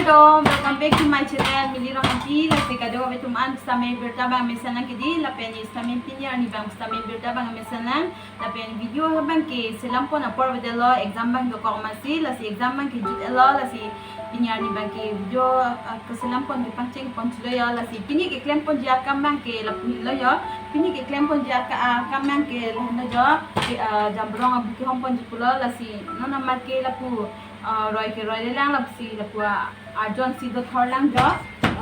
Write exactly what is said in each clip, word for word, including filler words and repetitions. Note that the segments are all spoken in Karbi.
Hello, welcome back to my channel, Mili Rongpi. Lasi kadokave atum an sitame birta abang mesen nang kedi, lapen sitame pini arni abang sitame birta abang mesen nang, lapen video abang ke selam pon apor avedetlo, exam abang dokok amatsi, lasi exam abang ke jut-etlo, lasi pini arni abang ke video, ah, keselam pon kepangcheng pon chulo yo, lasi pini keklem ponji akam abang ke lapu helo yo, pini keklem ponji aka-, akam abang ke lahenlo jo, ke, ah, Jamrong abu kehom ponji pulo, lasi non amat ke lapu, ah, roi ke roilelang, lasi lapu, ah, arjon si dothorlang jo.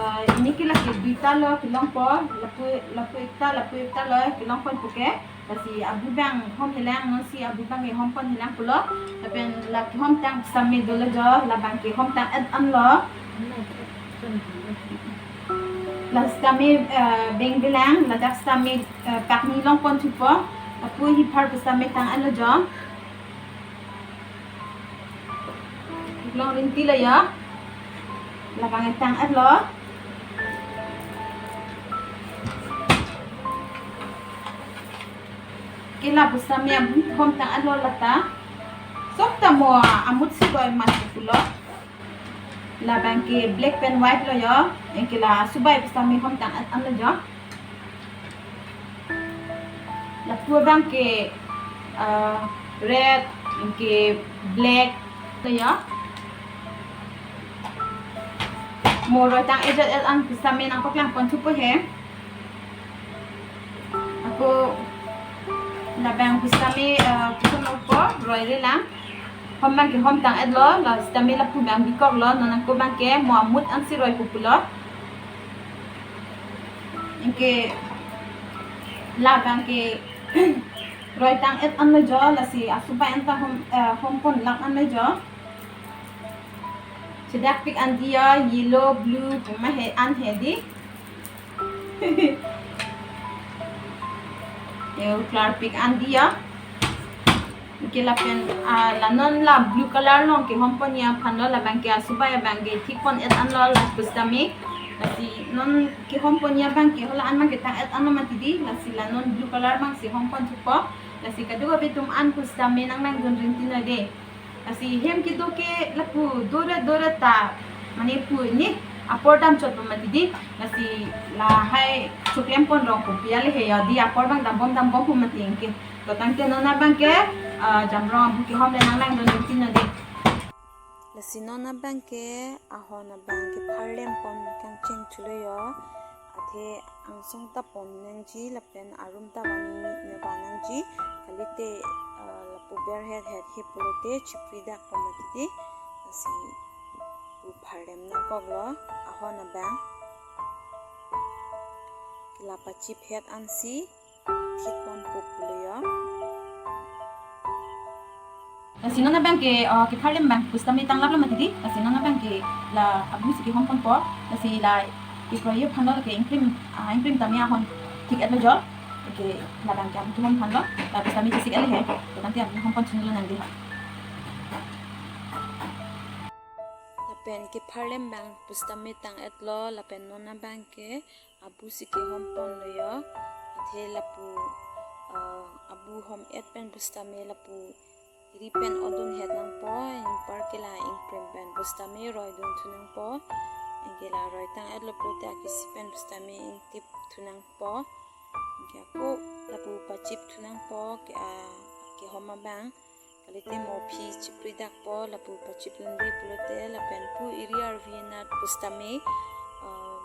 Ah, pini ke lake duita lo kelongpo, lapu, lapu ekta, lapu ekta lo kelong pon puke. Lasi abu abang homhelang, non si abu abang ke hom ponhelang pulo. Lapen la kehomtang sitame dolo jo, labang ke homtang-et anlo. La sitame, eh, bengbelang, ladak sitame, eh, pakni long pon thupo. Lapu hiphar pu sitame tang-etlo jo. Long rinti lo ya. Labang tang-etlo. Ke lapu sitame abu homtang-etlo lata. Sok ta mo amut si doi mas pulo. Labang ke black pen white lo yo. Anke la subai pu sitame homtang-et anlo jo. Lapu abang ke, ah, red, anke black lo yo. Mo roi tang-et jat-et an pu sitame nangpaklang pon thupo he. Ako labang pu sitame, ah, kusonpo roilelang. Hom abang ke homtang-etlo, la sitame lapu abang bikoklo, non ako abang ke mo amut ansi roi pupulo. Anke labang ke roi tang-et anlo jo, lasi asubai anta hom, eh, hom ponlak anlo jo. Chedak pik an di ya, yellow, blue, puma he an he di. Yo, klar pik an di ya. Anke lapen, ah, la non la blue color along kehom ponji aphan lo, labang ke asubai abang ke thik pon-et anlo la pu sitame. Lasi non kehom ponji abang ke hala an abang ke tang-et anlo mati di. Lasi la non blue color abang si hom pon thupo. Lasi kadokave atum an pu sitame nanglangdun rinti noi de. Lasi hem kedo ke lapu dore dore ta, mane pu ni apor damchot pu mati di. Lasi lahai choklem pon rong kopi ale he yo di, apor abang dambom dambom pu mati anke. To tangte non abang ke, ah, Jamrong abu kehom le nanglangdun rinti noi de. Lasi non abang ke ahon abang kepharlem pon kangcheng chulo yo. Athe angsong ta pon nangji lapen arum ta van ne van nangji. Kalite, ah, lapu berhet het he pulote chipri dak pon mati di. Lasi pu pharlem nangkoklo ahon abang. Ke la pachip het ansi thik pon pup pulo yo. Lasi non abang ke, ah, kepharlem abang pu sitame tanglaplo mati di. Lasi non abang ke la abu si kehom ponpo. Lasi la ikroi yo aphan lo ke ingkrim, ah, ingkrim tame ahon thik-etlo jo. Anke labang ke abu kehom aphan lo. La pu sitame thik-et le he. To tangte abu hom pon chunlo nang di ha. Lapen kepharlem abang pu sitame tang-etlo, lapen non abang ke abu si kehom ponlo yo. Athe lapu, ah, abu hom-et pen pu sitame lapu ri pen odun het nangpo, anparke la ingkrim pen pu sitame roidun thu nangpo. Anke la roi tang-etlo pulote akesi pen pu sitame ingtip thu nangpo. Anke ako lapu pachip thu nangpo ke, ah, kehom abang. Kalite morphi chipri dakpo, lapu pachip dunde pulote lapen pu eri arvi anat pu sitame, ah,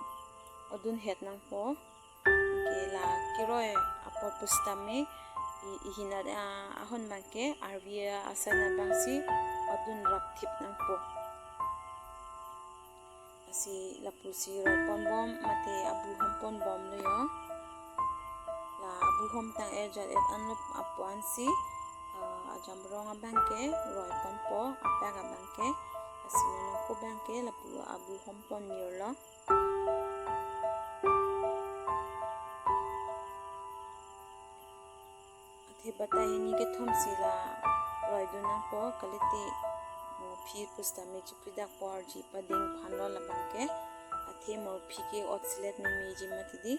odun het nangpo. Anke la keroi apor pu sitame i-, ihinat, ah, ahon abang ke arvi asai anat abang si odun rap thip nangpo. Lasi lapu si roi ponbom mate abu hom ponbomlo yo. La abu hom tang-et jat-et anlo apu ansi, ah, a Jamrong abang ke roi ponpo, apak abang ke. Lasi non ako abang ke lapu abu hom pon mirlo. Athe batai hini kethom si la roidun nangpo, kalite morphi pu sitame chipri dakpo, arji pading aphan lo labang ke. Athe morphi ke ot silet memeji mati di.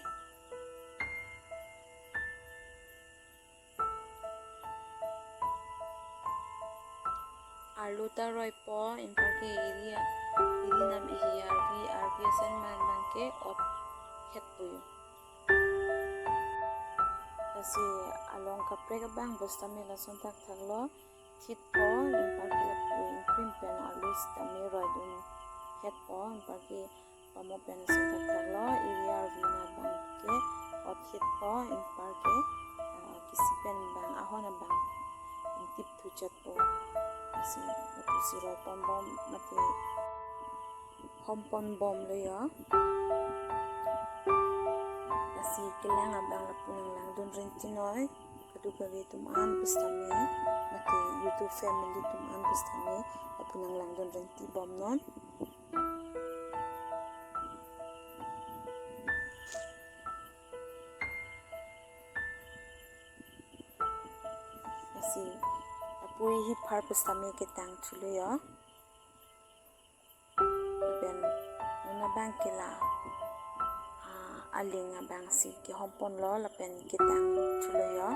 Arlo ta roipo, anparke eri a-, Iri nam ihi arvi, arvi asen man abangke ot het puyo. Lasi along kaprek abang pusitame lason thakthak lo. Thitpo, anparke lapu ingkrim pen arlo sitame roidun hetpo, anparke pamo pen lason thakthak lo. Iri arvi na abangke ot hetpo, anparke, ah, kisi pen abang ahon abang ingtip thuchetpo. Lasi lapusi roipon bom mate hompon bomlo yo. Lasi kelang abang lapu nanglangdun rinti noi. Kadokave atum an pusitame, mate YouTube family atum an pusitame lapu nanglangdun rinti bomnon. Lasi lapu ihi phar pusitame ketang thulo yo. Lapen non abangke la, ah, aling abangsi kehomponlo lapen ketang thulo yo.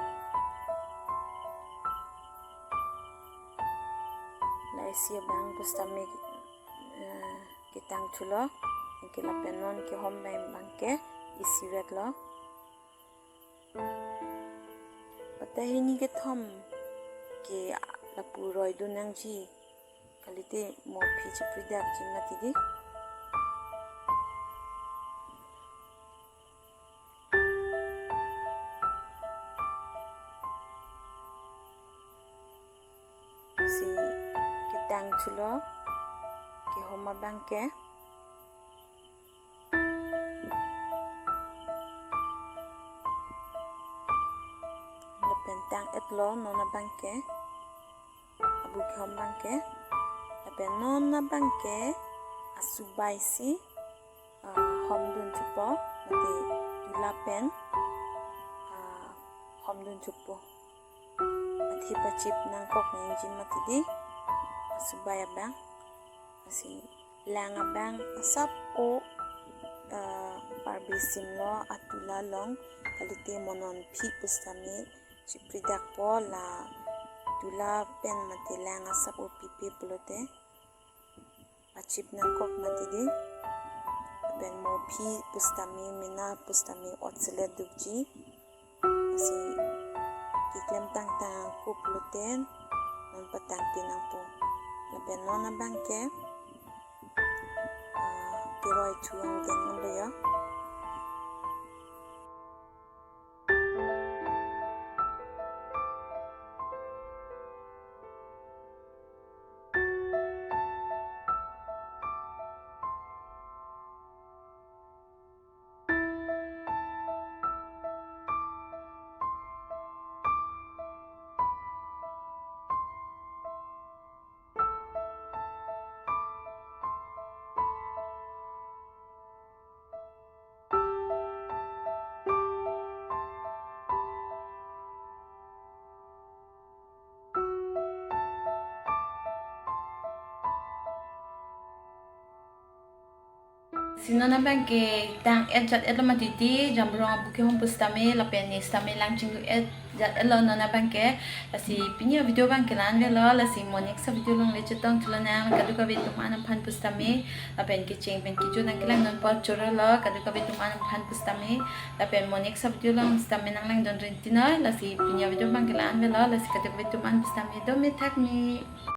La isi abang pusitame, eh, ketang thulo. Anke lapen non kehom abang abangke isivetlo. Pata hini kethom ke lapu roidun nangji. Kalite mo aphi chipri dakji mati di. Si ketang thulo, kehom abangke. Lapen tang-etlo non abangke, abu kehom abangke. Lapen non abangke asubai si, ah, homdun thupo, mate tula pen, ah, homdun thupo. Athe pachip nangkok nangji mati di, asubai abang. Lasi lang abang asap o, eh, parbe simlo atula along, kalite mo non aphi pusitame chipri dakpo, la tula pen mate lang asap o pipe pulote pachip nangkok mati di. Lapen mo aphi pusitame, mena pusitame ot selet dukji. Lasi keklem tangtang kup luten non patangpi nangpo. Lapen non abangke, ah, keroi thu angdeng unlo yo. Si non abangke tang-et jat-etlo mati di, jambrong abu kehom pusitame, lapen ne sitame lang chinglu-et jat-etlo non abangke. Lasi pini avideo abangke la-an avelo, lasi mo next avideo along le chetong thulonang, kadokave atum an aphan pusitame, lapen kecheng pen kejut nangkelangdun apot chorolo, kadokave atum an aphan pusitame, lapen mo next avideo along sitame nanglangdun rinti noi, lasi pini avideo abangke la-an avelo, lasi kadokave atum an pusitame dome thakme.